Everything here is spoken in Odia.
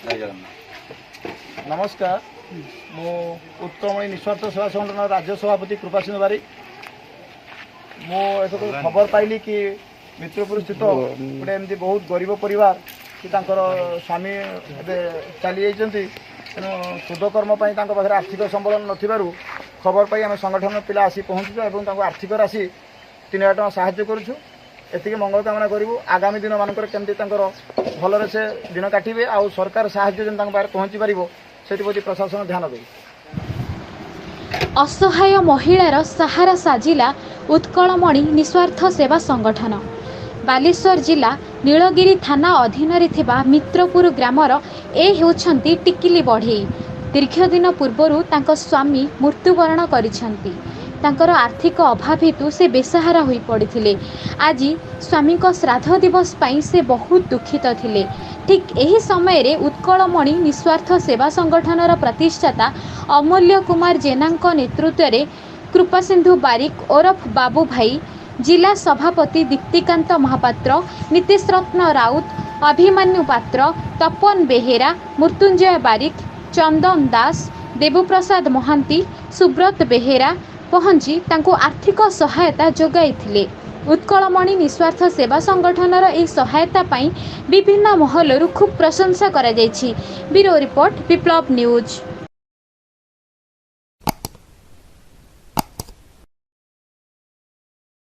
ଜୟ ଜଗନ୍ନାଥ। ନମସ୍କାର, ମୁଁ ଉତ୍କଳମଣି ନିସ୍ୱାର୍ଥ ସେବା ସଂଗଠନର ରାଜ୍ୟ ସଭାପତି କୃପାସିନ୍ଧୁ ବାରିକ। ମୁଁ ଏସବୁ ଖବର ପାଇଲି କି ମିତ୍ରପୁର ସ୍ଥିତ ଗୋଟେ ଏମିତି ବହୁତ ଗରିବ ପରିବାର କି ତାଙ୍କର ସ୍ୱାମୀ ଏବେ ଚାଲିଯାଇଛନ୍ତି। ତେଣୁ ଶୁଦ୍ଧକର୍ମ ପାଇଁ ତାଙ୍କ ପାଖରେ ଆର୍ଥିକ ସମ୍ବଳ ନଥିବାରୁ ଖବର ପାଇ ଆମେ ସଂଗଠନ ପିଲା ଆସି ପହଞ୍ଚୁଛୁ ଏବଂ ତାଙ୍କୁ ଆର୍ଥିକ ରାଶି 3000 ଟଙ୍କା ସାହାଯ୍ୟ କରୁଛୁ। ଏତିକି ମଙ୍ଗଳ କାମନା କରିବୁ, ଆଗାମୀ ଦିନମାନଙ୍କରେ କେମିତି ତାଙ୍କର ଭଲରେ ସେ ଦିନ କାଟିବେ ଆଉ ସରକାର ସାହାଯ୍ୟ ଯେମିତି ତାଙ୍କ ପାଖରେ ପହଞ୍ଚି ପାରିବ, ସେଥିପ୍ରତି ପ୍ରଶାସନ ଧ୍ୟାନ ଦେବ। ଅସହାୟ ମହିଳାର ସାହାରା ସାଜିଲା ଉତ୍କଳମଣି ନିସ୍ୱାର୍ଥ ସେବା ସଂଗଠନ। ବାଲେଶ୍ୱର ଜିଲ୍ଲା ନୀଳଗିରି ଥାନା ଅଧୀନରେ ଥିବା ମିତ୍ରପୁର ଗ୍ରାମର ଏ ହେଉଛନ୍ତି ଟିକିଲି ବଢ଼େଇ। ଦୀର୍ଘଦିନ ପୂର୍ବରୁ ତାଙ୍କ ସ୍ୱାମୀ ମୃତ୍ୟୁବରଣ କରିଛନ୍ତି। ତାଙ୍କର ଆର୍ଥିକ ଅଭାବ ହେତୁ ସେ ବେସାହାରା ହୋଇପଡ଼ିଥିଲେ। ଆଜି ସ୍ୱାମୀଙ୍କ ଶ୍ରାଦ୍ଧ ଦିବସ ପାଇଁ ସେ ବହୁତ ଦୁଃଖିତ ଥିଲେ। ଠିକ୍ ଏହି ସମୟରେ ଉତ୍କଳମଣି ନିସ୍ୱାର୍ଥ ସେବା ସଂଗଠନର ପ୍ରତିଷ୍ଠାତା ଅମୂଲ୍ୟ କୁମାର ଜେନାଙ୍କ ନେତୃତ୍ୱରେ କୃପାସିନ୍ଧୁ ବାରିକ ଓରଫ ବାବୁ ଭାଇ, ଜିଲ୍ଲା ସଭାପତି ଦୀପ୍ତିକାନ୍ତ ମହାପାତ୍ର, ନୀତିଶରତ୍ନ ରାଉତ, ଅଭିମନ୍ୟୁ ପାତ୍ର, ତପନ ବେହେରା, ମୃତ୍ୟୁଞ୍ଜୟ ବାରିକ, ଚନ୍ଦନ ଦାସ, ଦେବପ୍ରସାଦ ମହାନ୍ତି, ସୁବ୍ରତ ବେହେରା ପହଞ୍ଚି ତାଙ୍କୁ ଆର୍ଥିକ ସହାୟତା ଯୋଗାଇଥିଲେ। ଉତ୍କଳମଣି ନିସ୍ୱାର୍ଥ ସେବା ସଂଗଠନର ଏହି ସହାୟତା ପାଇଁ ବିଭିନ୍ନ ମହଲରୁ ଖୁବ୍ ପ୍ରଶଂସା କରାଯାଇଛି। ବ୍ୟୁରୋ ରିପୋର୍ଟ, ବିପ୍ଳବ ନ୍ୟୁଜ୍।